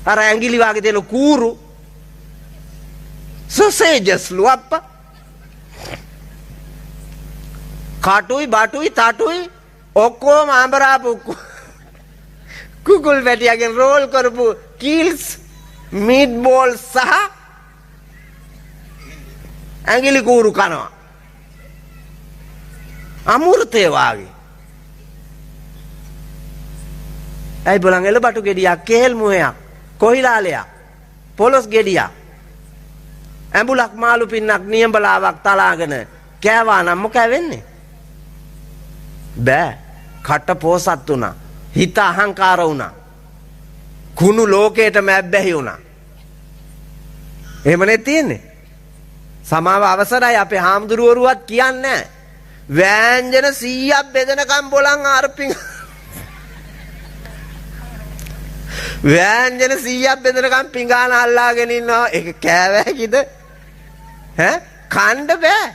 අර ඇඟිලි වාගේ තියෙන කූරු සොසේජස් ලු අප්පා. කටුයි බටුයි තටුයි ඔක්කොම අඹරාපු කුකුල් වැටියාගෙන් රෝල් කරපු කීල්ස් මීට් බෝල් සහ ඇඟිලි කූරු කනවා. අමෘතය වාගේ. ඇයි බලන් එළබටු ගෙඩියක්, කෙහෙල් මුහයක්, කොහිලාලයක්, පොලොස් ගෙඩියක්, ඇඹුලක් මාළු පින්නක් නියඹලාවක් තලාගෙන කෑවා නම් මොකෑ වෙන්නේ? බෑ. කට පෝසත් වුණා. හිත අහංකාර වුණා. කුණු ලෝකයටම ඇබ්බැහි වුණා. එහෙමනේ තියෙන්නේ. සමාව අවසරයි අපේ හාමුදුරුවරුවත් කියන්නේ නැහැ. වෑංජන 100ක් බෙදනකම් බොලන් අර වෑංජන 100ක් බෙදනකම් පිඟාන අල්ලාගෙන ඉන්නවා. ඒක කෑවැකිද? ඈ කණ්ඩ බෑ.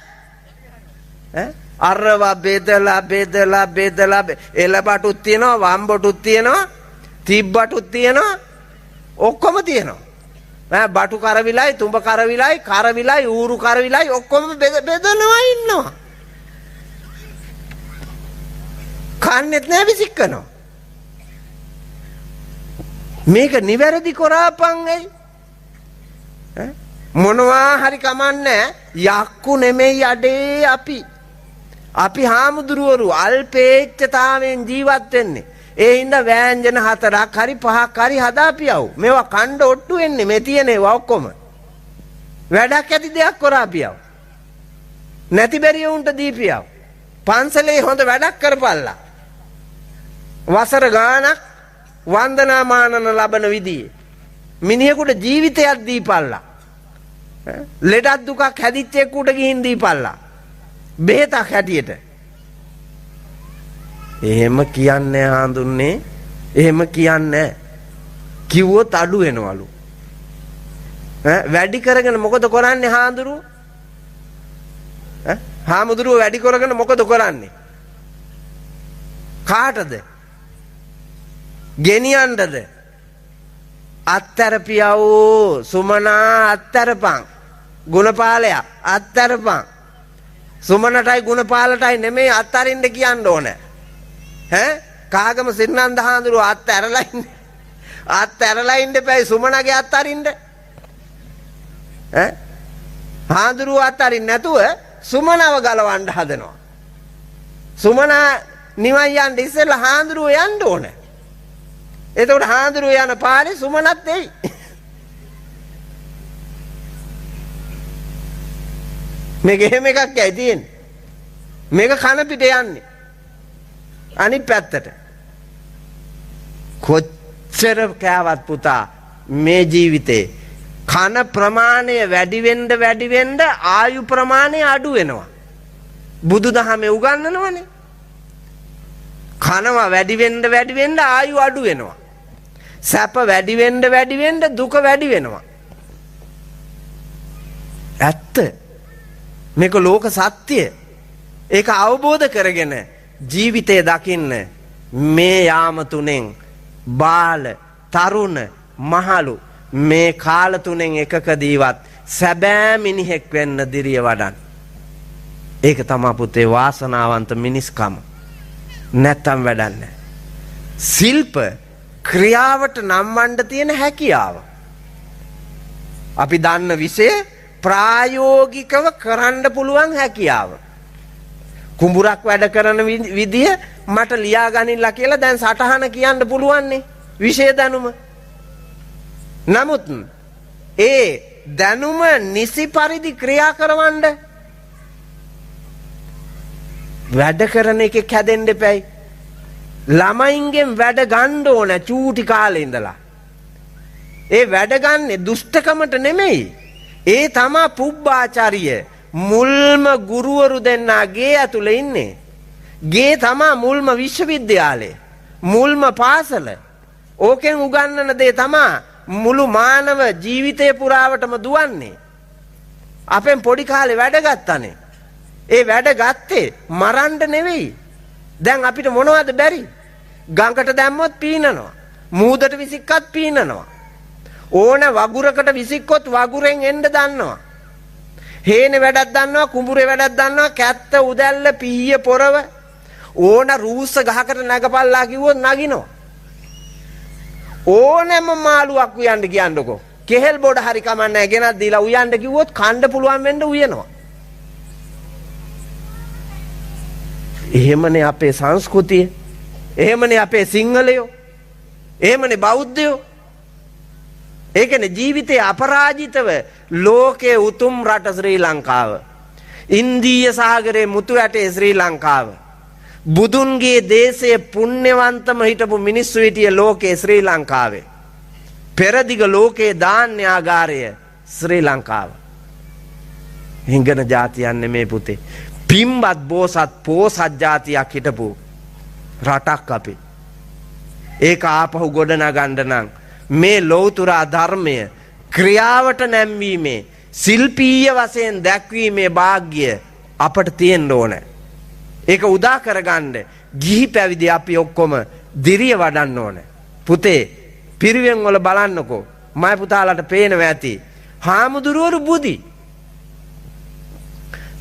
ඈ අරවා බෙදලා බෙදලා බෙදලා එළබටුත් තියෙනවා, වම්බටුත් තියෙනවා, තිබ්බටුත් තියෙනවා, ඔක්කොම තියෙනවා. ඈ බටු කරවිලයි, තුඹ කරවිලයි, කරවිලයි, ඌරු කරවිලයි ඔක්කොම බෙදනවා ඉන්නවා. කන්නේත් නෑ විසිකනවා. මේක නිවැරදි කරාපන් ඇයි? ඈ මොනවා හරි කමන්නේ යක්කු නෙමෙයි අඩේ අපි. අපි හාමුදුරුවරු අල්පේච්ඡතාවයෙන් ජීවත් වෙන්නේ. ඒ හින්දා වෑංජන 4ක් හරි 5ක් හරි හදාපියව්. මේවා කණ්ඩ ඔට්ටු වෙන්නේ මේ තියෙන ඒවා ඔක්කොම. වැඩක් ඇති දෙයක් කරාපියව්. නැති බැරි උන්ට දීපියව්. පන්සලේ හොඳ වැඩක් කරපල්ලා. වසර ගාණක් වන්දනාමානන ලබන විදියේ මිනිහෙකුට ජීවිතයක් දීපල්ලා. ලෙඩක් දුකක් හැදිච්ච එක්කුට ගිහින් දීපල්ලා. බෙහෙතක් හැටියට. එහෙම කියන්නේ හඳුන්නේ, එහෙම කියන්නේ කිව්වොත් අඩු වෙනවලු. ඈ වැඩි කරගෙන මොකද කරන්නේ හාමුදුරුවෝ? ඈ හාමුදුරුවෝ වැඩි කරගෙන මොකද කරන්නේ? කාටද? ගෙනියන්නද? අත්තරපියව් සුමනා අත්තරපන්. ගුණපාලයා අත්තරපන්. සුමනටයි ගුණපාලටයි නෙමෙයි අත්තරින්න කියන්න ඕනේ. ඈ කාගම සිරිනන්ද හාමුදුරුවෝ අත් ඇරලා ඉන්න. අත් ඇරලා ඉන්න එපැයි සුමනගේ අත්තරින්න. ඈ හාමුදුරුවෝ අත්තරින්න නැතුව සුමනව ගලවන්න හදනවා. සුමනා නිවන් යන්න ඉස්සෙල්ලා හාමුදුරුවෝ යන්න ඕනේ. එතකොට හාමුදුරුවෝ යන පාරේ සුමනත් එයි. මේක එහෙම එකක් ඇයි තියෙන්නේ? මේක කන පිට යන්නේ. අනිත් පැත්තට. කොච්චර කෑවත් පුතා මේ ජීවිතේ කන ප්‍රමාණය වැඩි වෙන්න වැඩි වෙන්න ආයු ප්‍රමාණය අඩු වෙනවා. බුදුදහමේ උගන්වනවනේ. කනවා වැඩි වෙන්න වැඩි වෙන්න ආයු අඩු වෙනවා. සැප වැඩි වෙන්න වැඩි වෙන්න දුක වැඩි වෙනවා. ඇත්ත. මේක ලෝක සත්‍ය. ඒක අවබෝධ කරගෙන ජීවිතය දකින්න මේ යාම තුනෙන් බාල, තරුණ, මහලු මේ කාල තුනෙන් එකකදීවත් සැබෑ මිනිහෙක් වෙන්න දිරිය වඩන්න. ඒක තමා පුතේ වාසනාවන්ත මිනිස්කම. නැත්තම් වැඩක් නෑ. ශිල්ප ක්‍රියාවට නම්වන්න තියෙන හැකියාව. අපි දන්න විෂය ප්‍රායෝගිකව කරන්න පුළුවන් හැකියාව. කුඹුරක් වැඩ කරන විදිය මට ලියා ගනින්නලා කියලා දැන් සටහන කියන්න පුළුවන්නේ විෂය දැනුම. නමුත් ඒ දැනුම නිසි පරිදි ක්‍රියා කරවන්න වැඩ කරන එකෙක් හැදෙන්න එපැයි. ළමයින්ගෙන් වැඩ ගන්න ඕන චූටි කාලේ ඉඳලා. ඒ වැඩ ගන්නෙ දුෂ්ටකමට නෙමෙයි. ඒ තමා පුබ්බාචාරිය මුල්ම ගුරුවරු දෙන්නා ගේ ඇතුලේ ඉන්නේ. ගේ තමා මුල්ම විශ්වවිද්‍යාලය, මුල්ම පාසල. ඕකෙන් උගන්වන දේ තමා මුළු මානව ජීවිතය පුරාවටම දුවන්නේ. අපෙන් පොඩි කාලේ වැඩ ගත්තනේ. ඒ වැඩ ගත්තේ මරන්න නෙවෙයි. දැන් අපිට මොනවද බැරි? ගඟට දැම්මොත් පීනනවා. මූදට විසික්කත් පීනනවා. ඕන වගුරකට විසික්කොත් වගුරෙන් එන්න දන්නවා. හේන වැඩක් දන්නවා, කුඹුරේ වැඩක් දන්නවා, කැත්ත උදැල්ල පීය පොරව ඕන රූස්ස ගහකට නැගපල්ලා කිව්වොත් නගිනවා. ඕනෑම මාළුවක් උයන්න කියන්නකෝ. කෙහෙල් බොඩ හරි කමන්නේ ගෙනත් දීලා උයන්න කිව්වොත් කන්න පුළුවන් වෙන්න උයනවා. එහෙමනේ අපේ සංස්කෘතිය. එහෙමනේ අපේ සිංහලයෝ. එහෙමනේ බෞද්ධයෝ. ඒ කියන්නේ ජීවිතයේ අපරාජිතව ලෝකයේ උතුම් රට ශ්‍රී ලංකාව. ඉන්දීය සාගරයේ මුතු ඇටේ ශ්‍රී ලංකාව. බුදුන්ගේ දේශයේ පුණ්‍යවන්තම හිටපු මිනිස්සු හිටිය ලෝකයේ ශ්‍රී ලංකාවේ. පෙරදිග ලෝකයේ ධාන්‍යාගාරය ශ්‍රී ලංකාව. හිඟන ජාතියක් නෙමේ පුතේ. පින්වත් බෝසත් පෝසත් ජාතියක් හිටපු රටක් අපි. ඒක ආපහු ගොඩනගන්න නම් මේ ලෞතුරා ධර්මය ක්‍රියාවට නැංවීමේ ශිල්පීය වශයෙන් දැක්වීමේ භාග්‍ය අපට තියෙන්න ඕන. ඒක උදා කරගන්න ගිහි පැවිදි අපි ඔක්කොම දිරිය වඩන්න ඕන. පුතේ පිරිවෙන් වල බලන්නකෝ, මයි පුතාලට පේනවා ඇති. හාමුදුරුවරු බුදි.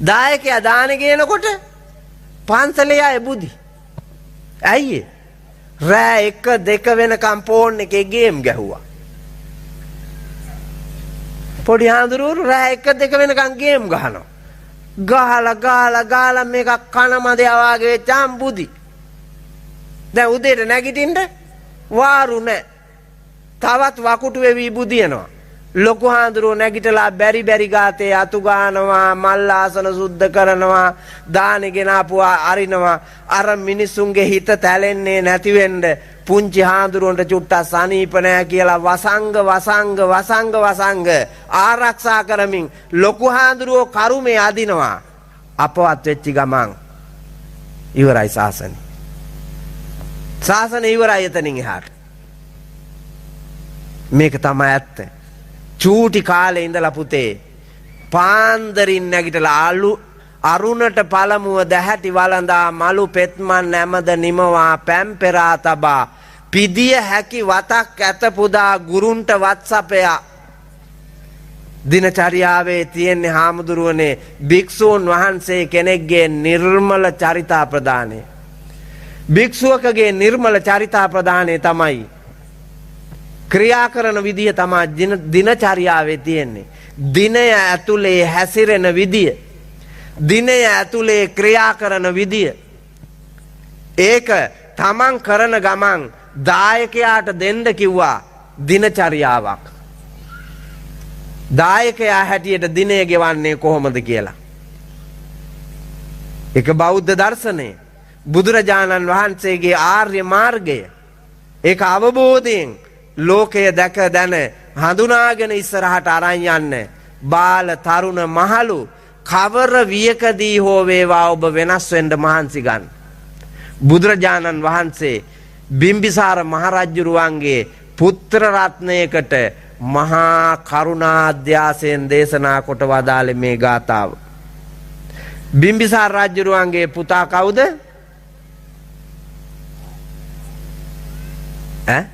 දායකයා දාන ගේනකොට පන්සලේ අය බුදි. ඇයි ඒ? රෑ 1 2 වෙනකම් ෆෝන් එකේ ගේම් ගැහුවා. පොඩි හාමුදුරුවරු රෑ 1 2 වෙනකම් ගේම් ගහනවා. ගහලා ගහලා ගහලා මේක කන මදයා වාගේ වෙච්චාම් බුදි. දැන් උදේට නැගිටින්න වාරු නෑ. තවත් වකුටු වෙවි බුදියනවා. ලොකු හාමුදුරුවෝ නැගිටලා බැරි බැරි ගාතේ අතු ගානවා, මල් ආසන සුද්ධ කරනවා, දානෙ ගෙන ආපුවා අරිනවා. අර මිනිසුන්ගේ හිත තැලෙන්නේ නැති වෙන්න පුංචි හාමුදුරුවන්ට චුට්ටක් සනීප නෑ කියලා වසංග වසංග වසංග වසංග ආරක්ෂා කරමින් ලොකු හාමුදුරුවෝ කරුමේ අදිනවා. අපවත් වෙච්ච ගමන් ඉවරයි ශාසනය. ශාසනය ඉවරයි එතනින් එහාට. මේක තමයි ඇත්ත. චූටි කාලේ ඉඳලා පුතේ පාන්දරින් නැගිටලා අලු අරුණට පළමුව දැහැටි වළඳා මලු පෙත්මන් නැමද නිමවා පැම් පෙරා තබා පිදිය හැකි වතක් ඇත පුදා ගුරුන්ට වත්සපයා. දිනචරියාවේ තියෙන්නේ හාමුදුරුවනේ භික්ෂූන් වහන්සේ කෙනෙක්ගේ නිර්මල චරිතා ප්‍රදානය. භික්ෂුවකගේ නිර්මල චරිතා ප්‍රදානය තමයි ක්‍රියා කරන විදිය තමයි දිනචරියාවේ තියෙන්නේ. දිනය ඇතුලේ හැසිරෙන විදිය, දිනය ඇතුලේ ක්‍රියා කරන විදිය. ඒක තමන් කරන ගමන් දායකයාට දෙන්න කිව්වා දිනචරියාවක්. දායකයා හැටියට දිනය ගෙවන්නේ කොහොමද කියලා. ඒක බෞද්ධ දර්ශනය. බුදුරජාණන් වහන්සේගේ ආර්ය මාර්ගය. ඒක අවබෝධයෙන් ලෝකය දැක දැන හඳුනාගෙන ඉස්සරහට අරන් යන්න. බාල තරුණ මහලු කවර වියකදී හෝ වේවා ඔබ වෙනස් වෙන්න මහන්සි ගන්න. බුදුරජාණන් වහන්සේ බිම්බිසාර මහරජුරුවන්ගේ පුත්‍ර රත්නයකට මහා කරුණාධ්‍යාසයෙන් දේශනා කොට වදාළේ මේ ගාථාව. බිම්බිසාර රජුරුවන්ගේ පුතා කවුද? ඈ?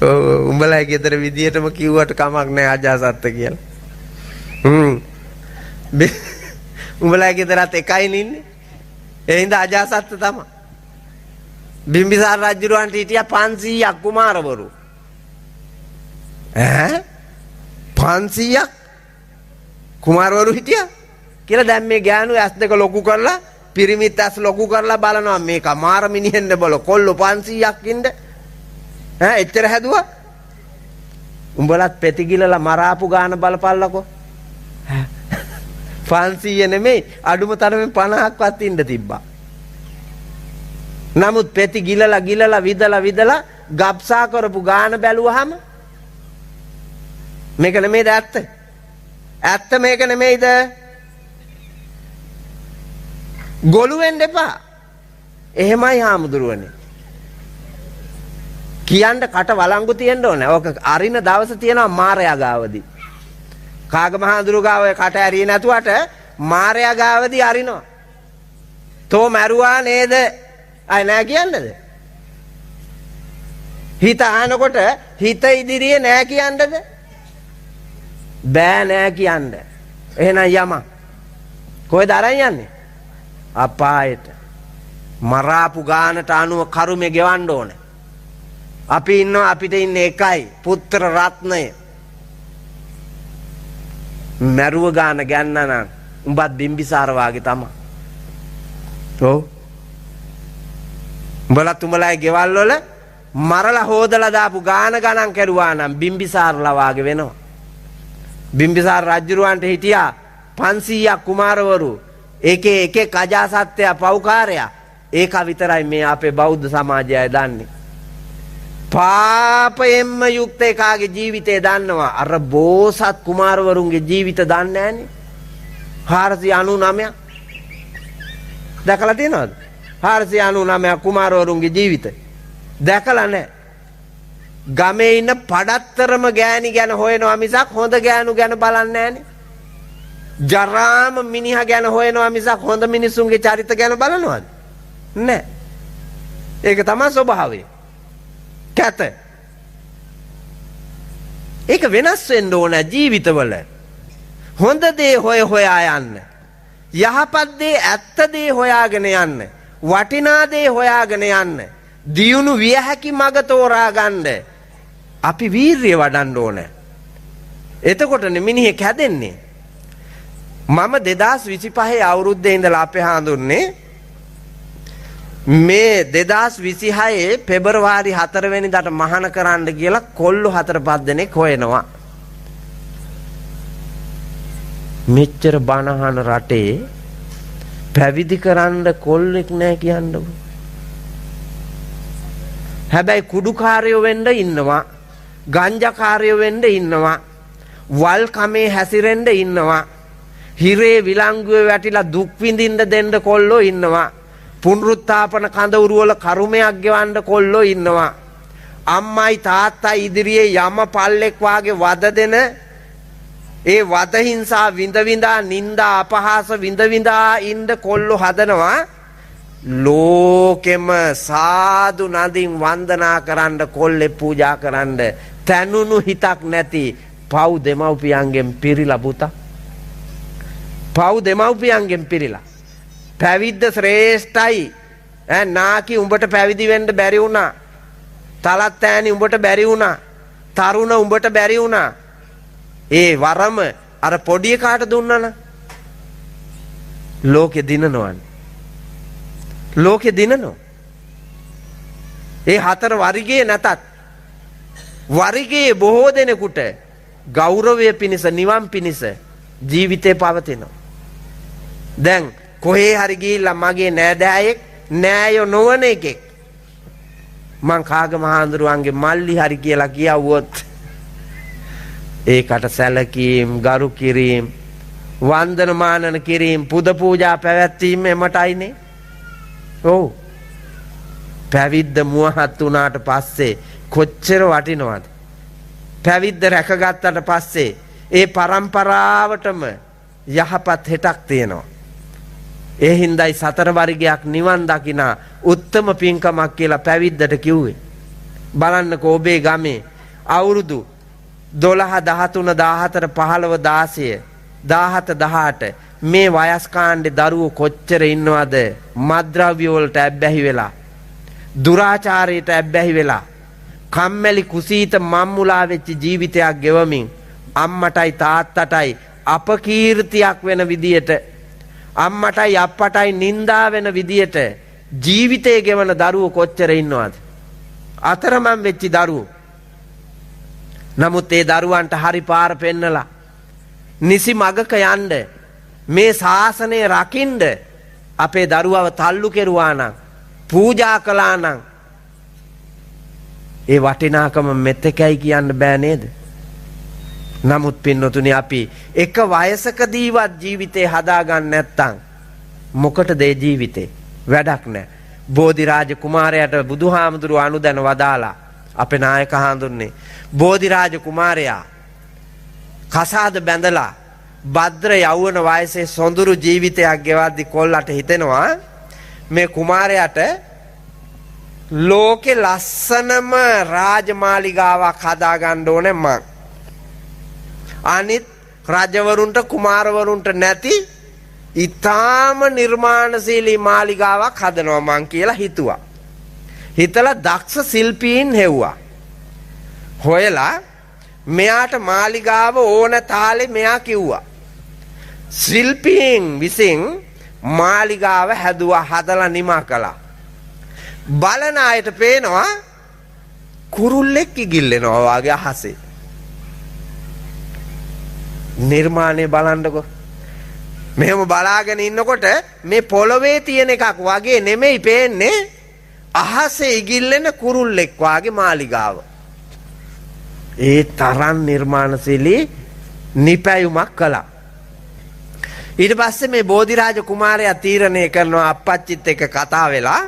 ඔව් උඹලා ගෙදර විදියටම කිව්වට කමක් නෑ අජාසත්ත කියලා. උඹලා ගෙදරත් එකයි ඉන්නේ. ඒ හින්දා අජාසත්ත තමයි. බිම්බිසාර රජුරවන්ට හිටියා 500ක් කුමාරවරු. ඈ 500ක් කුමාරවරු හිටියා කියලා දැන් මේ ගෑනු ඇස් දෙක ලොකු කරලා පිරිමිත් ඇස් ලොකු කරලා බලනවා මේක මාර මිනිහෙන්ද බල කොල්ලෝ 500ක් ඉන්න. ඈ එච්චර හැදුවා. උඹලත් පෙති ගිලලා මරාපු ගාන බලපල්ලකෝ. 500 නෙමෙයි අඩුම තරමෙන් 50ක්වත් ඉන්න තිබ්බා. නමුත් පෙති ගිලලා ගිලලා විදලා විදලා ගබ්සා කරපු ගාන බැලුවහම මේක නෙමෙයිද ඇත්ත? ඇත්ත මේක නෙමෙයිද? ගොළු වෙන්න එපා. එහෙමයි හාමුදුරුවනේ. කියන්න කට වළංගු තියෙන්න ඕනේ. ඕක අරින දවස තියෙනවා මාරයා ගාවදී. කාගම හාමුදුරුවෝ ගාව ඔය කට ඇරියේ නැතුවට මාරයා ගාවදී අරිනවා. තෝ මැරුවා නේද? අය නෑ කියන්නද? හිත අහනකොට හිත ඉදිරියේ නෑ කියන්නද? බෑ නෑ කියන්න. එහෙනම් යමන්. කොහෙද අරන් යන්නේ? අපායට. මරාපු ගානට අනුව කරුමේ ගෙවන්න ඕනේ. අපි ඉන්නවා, අපිට ඉන්නේ එකයි පුත්‍ර රත්නය. මැරුව ගාන ගැන්න නම් උඹත් බිම්බිසාර වාගේ තමයි. ඔව්. උඹලා තුඹලාගේ ගෙවල් වල මරලා හොදලා දාපු ගාන ගණන් කරුවා නම් බිම්බිසාරලා වාගේ වෙනවා. බිම්බිසාර රජුරවන්ට හිටියා 500ක් කුමාරවරු. ඒකේ එකෙක් අජාසත්‍ය පව්කාරයා. ඒක විතරයි මේ අපේ බෞද්ධ සමාජය අය දන්නේ. පාපයෙන්ම යුක්ත එකාගේ ජීවිතය දන්නවා. අර බෝසත් කුමාරවරුන්ගේ ජීවිත දන්නේ නෑනේ. 499ක් දැකලා තියෙනවද? 499 කුමාරවරුන්ගේ ජීවිත දැකලා නෑ. ගමේ ඉන්න පඩත්තරම ගෑණි ගැන හොයනවා මිසක් හොඳ ගෑනු ගැන බලන්නේ නෑනේ. ජරාම මිනිහා ගැන හොයනවා මිසක් හොඳ මිනිසුන්ගේ චරිත ගැන බලනවද? නෑ. ඒක තමයි ස්වභාවය. කැත. ඒක වෙනස් වෙන්න ඕන ජීවිතවල. හොඳ දේ හොය හොයා යන්න. යහපත් දේ, ඇත්ත දේ හොයාගෙන යන්න. වටිනා දේ හොයාගෙන යන්න. දියුණු විය හැකි මඟ තෝරා ගන්න. අපි වීරිය වඩන්න ඕන. එතකොටනේ මිනිහෙක් හැදෙන්නේ. මම 2025 අවුරුද්දේ ඉඳලා අපේ හාඳුන්නේ මේ 2026 පෙබරවාරි 4 වෙනිදාට මහාන කරන්න කියලා කොල්ලෝ 4-5 දෙනෙක් හොයනවා. මෙච්චර බණහන රටේ පැවිදි කරන්න කොල්ලෙක් නෑ කියන්නකො. හැබැයි කුඩුකාරයෝ වෙන්න ඉන්නවා, ගංජාකාරයෝ වෙන්න ඉන්නවා, වල් කමේ හැසිරෙන්න ඉන්නවා, හිරේ විලංගුවේ වැටිලා දුක් විඳින්න දෙන්න කොල්ලෝ ඉන්නවා, පුනරුත්ථාපන කඳවුරු වල කරුමයක් ගෙවන්න කොල්ලෝ ඉන්නවා, අම්මයි තාත්තයි ඉදිරියේ යම පල්ලෙක් වාගේ වද දෙන ඒ වද හිංසා විඳ විඳා නිന്ദා අපහාස විඳ විඳා ඉන්න කොල්ලෝ හදනවා. ලෝකෙම සාදු නදින් වන්දනා කරන්න කොල්ලේ පූජා කරන්න තැනුණු හිතක් නැති පව් දෙමව්පියන්ගෙන් පිරීලා පුතා. පව් දෙමව්පියන්ගෙන් පිරීලා. පැවිද්ද ශ්‍රේෂ්ඨයි. ඈ නාකි උඹට පැවිදි වෙන්න බැරි වුණා. තලත් ඈනි උඹට බැරි වුණා. තරුණ උඹට බැරි වුණා. ඒ වරම අර පොඩි එකාට දුන්නා නම් ලෝකෙ දිනනවනේ. ලෝකෙ දිනනවා. ඒ හතර වර්ගයේ නැතත් වර්ගයේ බොහෝ දෙනෙකුට ගෞරවය පිණිස නිවන් පිණිස ජීවිතේ පවතිනවා. දැන් කොහේ හරි ගිහිල්ලා මගේ නෑදෑයෙක් නෑයෝ නොවන එකෙක් මං කාගම හාමුදුරුවන්ගේ මල්ලි හරි කියලා කියවුවොත් ඒකට සැලකීම්, ගරු කිරීම, වන්දනමානන කිරීම, පුද පූජා පැවැත්වීම එමටයිනේ. ඔව්. පැවිද්ද මුවහත් වුණාට පස්සේ කොච්චර වටිනවද? පැවිද්ද රැකගත්තට පස්සේ ඒ පරම්පරාවටම යහපත් හෙටක් තියෙනවා. ඒ හින්දායි සතර වර්ගයක් නිවන් දකිනා උත්තම පින්කමක් කියලා පැවිද්දට කිව්වේ. බලන්නකෝ ඔබේ ගමේ අවුරුදු 12 13 14 15 16 17 18 මේ වයස් කාණ්ඩේ දරුවෝ කොච්චර ඉන්නවද මත්ද්‍රව්‍ය වලට ඇබ්බැහි වෙලා, දුරාචාරයට ඇබ්බැහි වෙලා, කම්මැලි කුසීත මම්මුලා වෙච්ච ජීවිතයක් ගෙවමින් අම්මටයි තාත්තටයි අපකීර්තියක් වෙන විදියට, අම්මටයි අප්පටයි නිന്ദා වෙන විදියට ජීවිතය ගෙවන දරුවෝ කොච්චර ඉන්නවද? අතරමං වෙච්ච දරුවෝ. නමුත් ඒ දරුවන්ට හරි පාර පෙන්නලා නිසි මගක යන්න, මේ ශාසනය රකින්න අපේ දරුවව තල්ලු කෙරුවා නම්, පූජා කළා නම් ඒ වටිනාකම මෙතෙකයි කියන්න බෑ නේද? නමුත් පින්වතුනි, අපි එක වයසකදීවත් ජීවිතේ හදාගන්න නැත්තම් මොකටද ඒ ජීවිතේ? වැඩක් නෑ. බෝධිරාජ කුමාරයාට බුදුහාමුදුරුවෝ අනුදැන වදාලා අපේ නායක හාමුදුරනේ බෝධිරාජ කුමාරයා කසාද බැඳලා භද්‍ර යෞවන වයසේ සොඳුරු ජීවිතයක් ගෙවද්දි කොල්ලට හිතෙනවා මේ කුමාරයාට ලෝකේ ලස්සනම රාජමාලිගාවක් හදාගන්න ඕනේ මං. අනිත් රජවරුන්ට කුමාරවරුන්ට නැති ඊටාම නිර්මාණශීලී මාලිගාවක් හදනවා මං කියලා හිතුවා. හිතලා දක්ෂ ශිල්පීන් හෙව්වා. හොයලා මෙයාට මාලිගාව ඕන තාලේ මෙයා කිව්වා. ශිල්පීන් විසින් මාලිගාව හැදුවා, හදලා නිමා කළා. බලන අයට පේනවා කුරුල්ලෙක් ඉගිල්ලෙනවා වගේ අහසේ. නිර්මාණය බලන්නකෝ. මෙහෙම බලාගෙන ඉන්නකොට මේ පොළවේ තියෙන එකක් වගේ නෙමෙයි පේන්නේ, අහසේ ඉගිල්ලෙන කුරුල්ලෙක් වාගේ මාලිගාව. ඒ තරම් නිර්මාණශීලී නිපැයුමක් කළා. ඊට පස්සේ මේ බෝධිරාජ කුමාරයා තීරණය කරනවා අප්පච්චිත් එක්ක කතා වෙලා,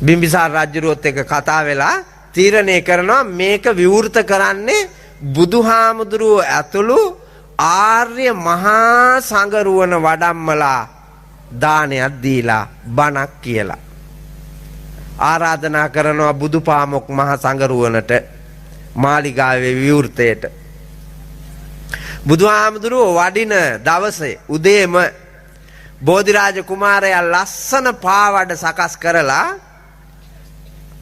බිම්බිසාර රජුරුවත් එක්ක කතා වෙලා තීරණය කරනවා මේක විවෘත කරන්නේ බුදුහාමුදුරුවෝ ඇතුළු ආර්ය මහා සංඝරුවන වඩම්මලා දානයක් දීලා බණක් කියලා ආරාධනා කරනවා බුදුපාමොක් මහා සංඝරුවනට මාලිගාවේ විවෘතයට. බුදුහාමුදුරුවෝ වඩින දවසේ උදේම බෝධිරාජ කුමාරයා ලස්සන පාවඩ සකස් කරලා,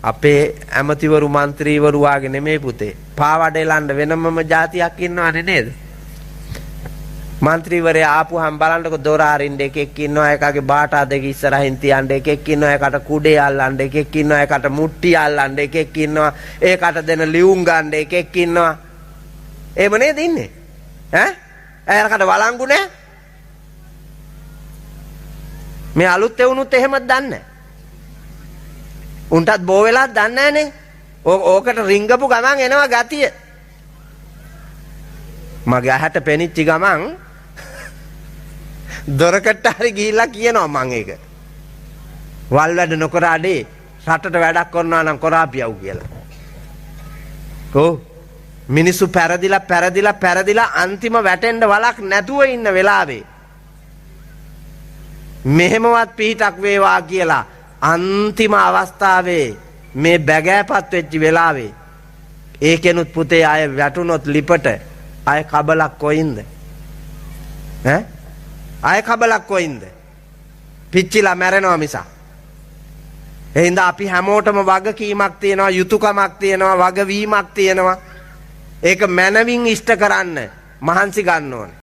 අපේ ඇමතිවරු මන්ත්‍රීවරු වාගේ නෙමෙයි පුතේ, පාවඩ එලන්න වෙනමම ජාතියක් ඉන්නවනේ නේද? මන්ත්‍රීවරයා ආපුහම බලන්නකො දොර අරින්න එකෙක් ඉන්නවා, එකගේ බාටා දෙක ඉස්සරහින් තියන්න එකෙක් ඉන්නවා, එකට කුඩේ අල්ලන්න එකෙක් ඉන්නවා, එකට මුට්ටි අල්ලන්න එකෙක් ඉන්නවා, ඒකට දෙන ලියුම් ගන්න එකෙක් ඉන්නවා. එහෙම නේද ඉන්නේ? ඈ අරකට වළංගු නෑ. මේ අලුත් එවුනුත් එහෙමත් දන්නේ නෑ. උන්ටත් බෝ වෙලාත් දන්නේ නෑනේ. ඕකට රිංගපු ගමන් එනවා ගතිය. මගේ ඇහැට පෙනිච්ච ගමන් දොරකට හරි ගිහිල්ලා කියනවා මං ඒක. වල් වැඩ නොකර අඩේ රටට වැඩක් කරනවා නම් කරාපියව් කියලා. ඔව් මිනිස්සු පැරදිලා පැරදිලා පැරදිලා අන්තිම වැටෙන්න වලක් නැතුව ඉන්න වෙලාවේ මෙහෙමවත් පිහිටක් වේවා කියලා අන්තිම අවස්ථාවේ මේ බැගෑපත් වෙච්ච වෙලාවේ ඒකෙනුත් පුතේ අය වැටුනොත් ලිපට අය කබලක් කොයින්ද? ඈ අය කබලක් කොයින්ද? පිච්චිලා මැරෙනවා මිසක්. ඒ හින්දා අපි හැමෝටම වගකීමක් තියෙනවා, යුතුයකමක් තියෙනවා, වගවීමක් තියෙනවා. ඒක මනවින් ඉෂ්ට කරන්න මහන්සි ගන්න ඕනේ.